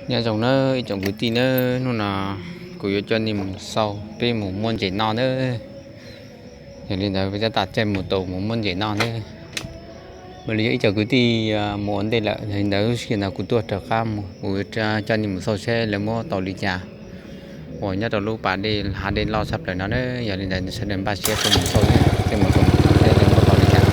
Nyob zoo nawb ib tsoom kwv tij nawb, hnub no kuv yuav coj nej mus xauj peb mus muab ntses noj nawb. Yog li ntawd peb tab tom caij mus tus mus muab ntses noj nawb. Mam li yog ib tsoom kwv tij mus ua ntej lawm, yog li ntawd lub sij hawm no kuv tuaj raws qab mus, kuv coj nej mus xauj seb lawv muab tau li cas uas nyob rau lub pas dej hav dej loj tshaj plaws no nawb. Yog li ntawd sawv daws npaj siab tuaj mus xauj, tuaj mus xauj seb lawv muab tau li cas.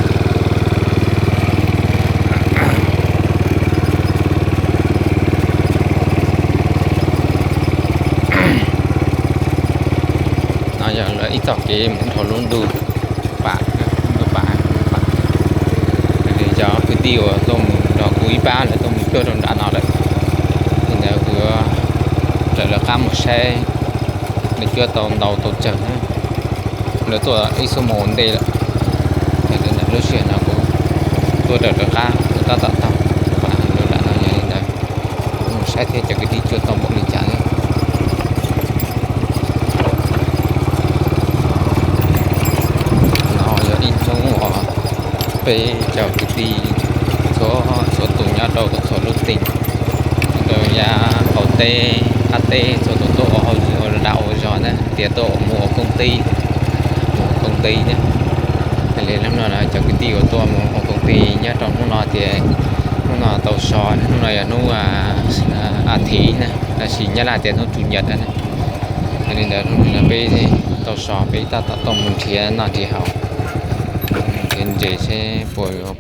No yog lawv ib txoj kev mus dhau lub ntuj pas, ntuj pas, ntuj pas. Cov kwv tij uas tuaj mus nrog kuv ib pab lawv tuaj mus cuab rau nram no lawm, li ntawd kuv yuav raws lawv qab mus saib lawv cuab tau ntau tau tsawg na. Lawv tuaj ib xuab moos ua ntej lawm, yog li ntawd lub sij hawm no kuv tuaj raws lawv qab, kuv tab tom taug pas lawv nram no, yog li ntawd kuv mus saib thiab cov kwv tij cuab tau npaum li cas na. No yog ib hnub uas peb cov kwv tij txhua txhua tus nyob rau txhua lub teem, rau yav qaum teb qab teb txhua tus tuaj ua hauj lwm ua dag ua zog na, tias tuaj ua mus ua koom tij, mus ua koom tij na. Li hnub no cov kwv tij uas tuaj mus ua koom tij nyob rau hnub no tias hnub no tau so, hnub no yog hnub a thiv na, tab sis Nyab Laj tias hnub tsu nyam na. Yog li ntawd hnub no peb tau so peb tab tom tuaj mus nrhiav noj nrhiav haus, nrhiav ntses seb puas yuav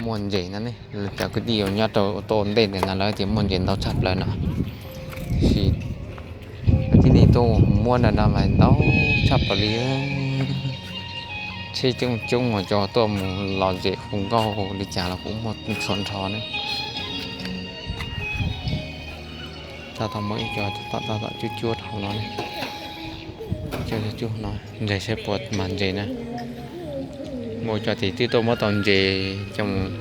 muaj ntses no ne. Cov kwv tij uas nyob rau tuaj ua ntej ntawm no lawv tias muaj ntses ntau tshaj plaws no, tiam sis tib neeg tuaj muab ntawm no mas ntau tshaj plaws li. Tsheb coob coob uas cov tuaj mus lom zem hu nkauj li cas los kuj muaj txhua nrho ne. Tab tom muaj ib co tab tom cuab cuab hauv no ne. Cuab cuab no, ntses seb puas mag ntses na. Muaj cov tias twb tuaj muab tau ntses coj mus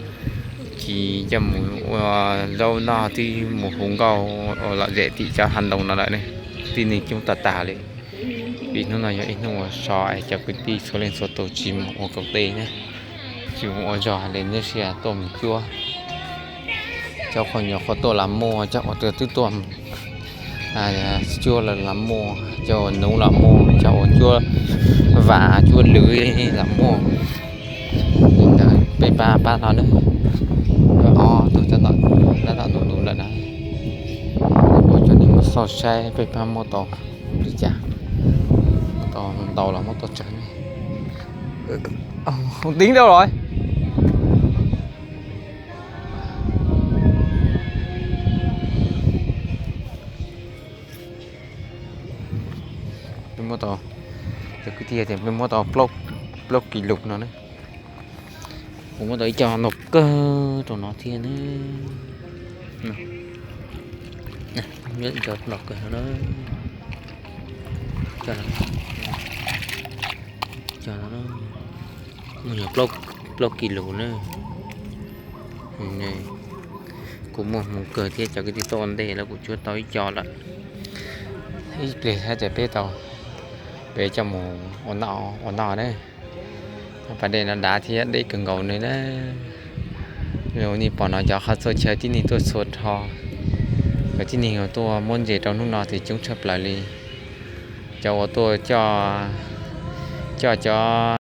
ci, coj mus ua zaub noj, twb mus hu nkauj ua lom zem tim cov hav ntoo no lawm ne. Tib neeg coob tag tag li. Vim hnub no yog ib hnub uas so es cov kwv tij txhua leej txhua tus tsis mus ua koom tij na, tsis mus ua zog li, nyob sia tuaj mus cuab. Cov qhua nyuam qhuav tuaj los muaj, cov uas twb tuaj cuab lawm los muaj, cov uas nuv los muaj, cov uas cuab vas cuab lwm los muaj. Li ntawd peb pab pab no na, ob tug tab tom nuv nuv lawm na. Kuv coj nej mus xauj saib peb pab muab tau li cas, muab tau ntau los muab tau tsawg ne. Hauv tib rau los. Peb muab tau, cov kwv tij tias peb muab tau plaub kis lus no ne. Kuv muab tau ib co ntau kawg rau no thiab ne. Nyob ib co ntau kawg no na. Co no, muaj yog plaub kis lus na. Kuv muaj hmoo kawg thiab cov kwv tij tuaj ua ntej lawv kuj cuab tau ib co lawm. Ib pliag thiab ces peb tau, peb coj mus ua noj na. Pas dej no dav thiab deb kawg nkaus li na. Zoo nej pom no cov qhov txhua chaw tib neeg tuaj txhua rho, cov tib neeg uas tuaj muab ntses rau hnub no ces coob tshaj plaws li. Cov uas tuaj coj, coj cov